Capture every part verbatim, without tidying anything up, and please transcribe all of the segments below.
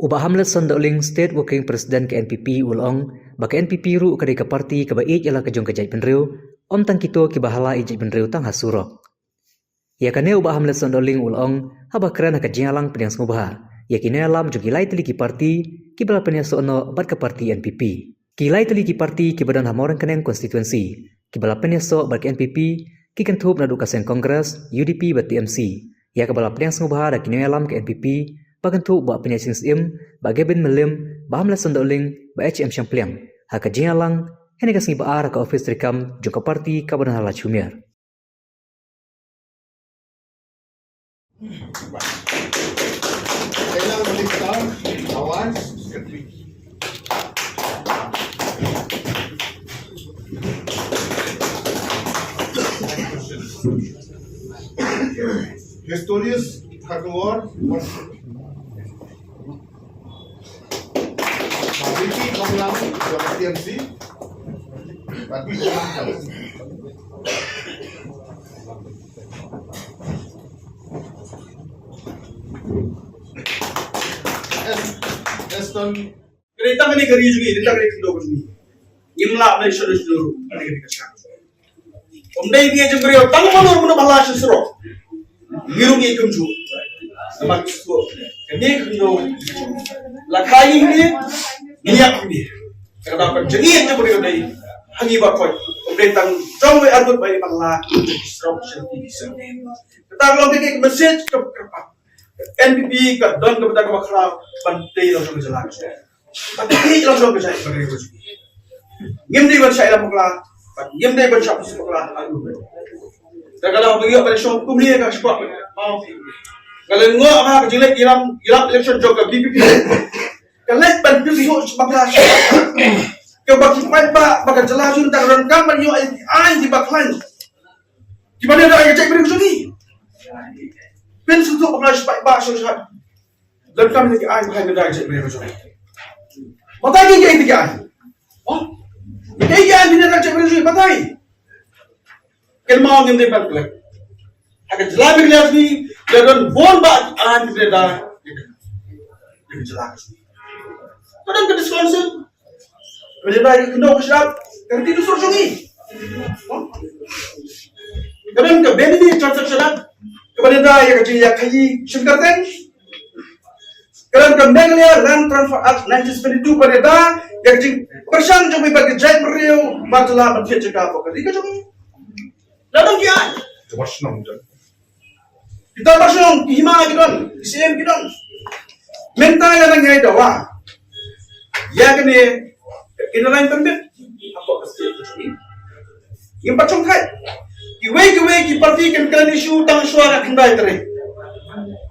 Bah Hamletson Dohling, State Working President ka N P P, u la ong ba ka N P P ruh ka dei ka party kaba ïeit ïa la ka jong ka jaitbynriew, ym tang kito kiba ha la ïa jaitbynriew tang ha surok. Ïa kane u Bah Hamletson Dohling u la ong haba kren ha ka jingïalang pdiang sngewbha ïa ki nongïalam jong ki lai tylli ki party kiba la pynïasoh noh bad ka party N P P. Ki lai tylli ki party kiba don ha Mawryngkneng constituency kiba la pynïasoh bad ka N P P ki kynthup naduh ka seng Congress, U D P bad T M C. Ïa kaba la pdiang sngewbha da ki nongïalam ka N P P ba kynthup Bah Pynïaid Sing Syiem, Bah Gavin Mylliem, Bah Hamletson Dohling, Bah H M Shangpliang ha ka jingïalang hynne ka sngi ba ar ha ka ophis treikam jong ka party kaba don ha Laitumkhrah. Historious Thakur War. Vicky Kamlang, T M C. Eston. Kane tang kane ka ri jong ngi, kane tang kane ka khyndew ka jong ngi. Ngim lah ban shon shon ruh, kane kane ka shang. Ym dei ngi jingbriew tang mano mano ba la shisrok. Ngi ruh ngi kumjuh. Namar kane ka khyndew la kha ngi ngi ngi ïap ngi. Ka dei ka jingïeit jingbriew dei ha ngi ba koit. Ym dei tang jong wei arngut ba ïa ban la shisrok shisrok. Ka dei long ka message ka kyrpad. N P P ka don ka bynta kaba khraw ban tei long jong ka jylla. Ban tei long jong ka jylla. Ngim dei ban shah ïalam bakla, ngim dei ban shah pynshong bakla. Da ka dang ba ïoh ban shong kumne ka shong. Ka la ngoh ha ka jingleh ïalam, ïalam election jong ka V P P. Ka leh ban pynshong bakla. Kaba ki paidbah ba ka jylla jong ngi ka donkam ban ïoh ai ai kiba khlaiñ. Kiba dei da ai ka jaitbynriew jong ngi. Pynshong bakla shi paidbah shong shah. Donkam ki ai ba hai mynta ki jait briew jong. Batai ki ai ki ai. Oh. Ki ai ki ai mynta ki jait briew jong batai. Ken mau ngim dei ban klek. Ha ka jylla Meghalaya ni da don bun ba ki ai mynta da. Ka jylla ka jong. Ka don ka discouncil. Ka jylla ka kyndoh ka shlap. Ka riti dusur jong ngi. Oh. Ka don ka benefit transaction. Ka ba da ïa ka jingïakhaïi shim kyrteng. Ka don ka Meghalaya Land Transfer Act nineteen seventy-two ba da ïa ka jingpyrshang jong ngi bad ka jaitbynriew ba jylla ban thied jaka ba ka ri ka jong ngi. La don ki ai. Ka ba shnong jong. Kita ba shnong ki hima ki don, ki siem ki don. Mynta ïa nang ïa dawa. Ïa kane, kin ïa line permit. Hapoh ka state ka jong ngi. Ngim pat shongthait. Kiwei kiwei ki party kin kren issue tang shuwa ka khyndai tarik.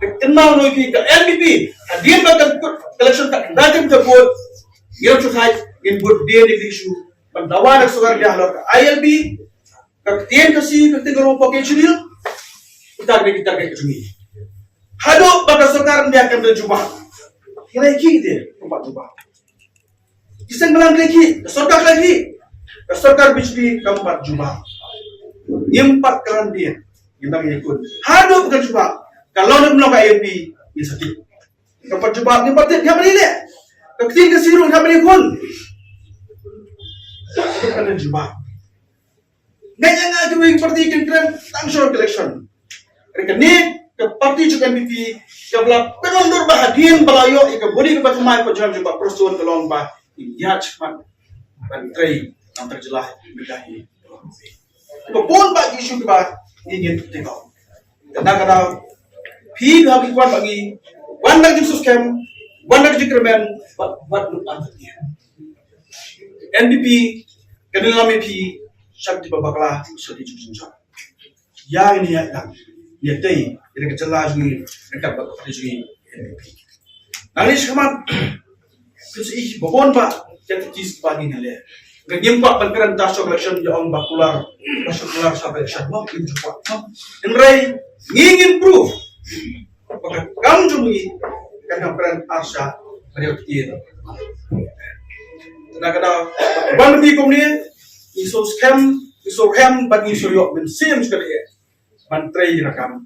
Ka kynmaw noh ïa phi ka N P P. Hadien ba kan kut election ka khyndai tarik ka vote. Ngim shongthait, ngin vote hadien ïa ka issue. Ban dawa da ka sorkar ïa halor ka I L P. Ka ktien ka shi, ka ktien ka ro, ka ktien ka jylla. Kita ka, kita ka jong ngi. Haduh ba ka sorkar India kan da jubab. Ki leh ki de, kam pat jubab. Ki seng Balang ki leh ki, ka sorkar ki leh ki. Ka sorkar B J P kam pat jubab. Ngim pat kren de. Ngim dang ïakut. Haduh ba ka jubab. Ka long ne ym long ka I L P, ngin sa tip. Kam pat jubab, ngim pat tip, ngim pat leh. Ka ktien ka shi ruh, ngim pat ïakut. Kan da jubab. Nga ïa nga kiwei ki party kin kren tang short election. Hynrei kane ka party jong N P P ka ba la pynlong dur ba hadien ba la ïoh ïa ka body kaba thymmai ka jong ka Prestone ka long ba ïa shmat ban trei nangta jylla mynta hi. Ba bun ba ki issue kiba ngi ngin tip. Kata kata phi ha ki wan ba ngi wan da ki suskem wan da ki kyrmen ba ba nuk an. N P P ka dei lam ïa phi sha ki ba bakla sha ki jingshah. Ïa ini ïa dang ïa dei ïa ka jylla jong ngi ïa ka ba ka jong ngi. N P P nang ni shikamat. Kun sa ih ba bon ba ïa ka kis ba ngi nale. Ka ngim kwah ban kren ta shok election ïa ong ba kular ba shok kular sha election mo ngim ju kwah. Hynrei ngi ngin proof. Ba ka kam jong ngi kan kam pran arsha ba dei ktien. Na ka da ban ngi kumne ngi so skhem ngi so hem ba ngi so ïoh mynsiem ska dei ban trei ïa ka kam.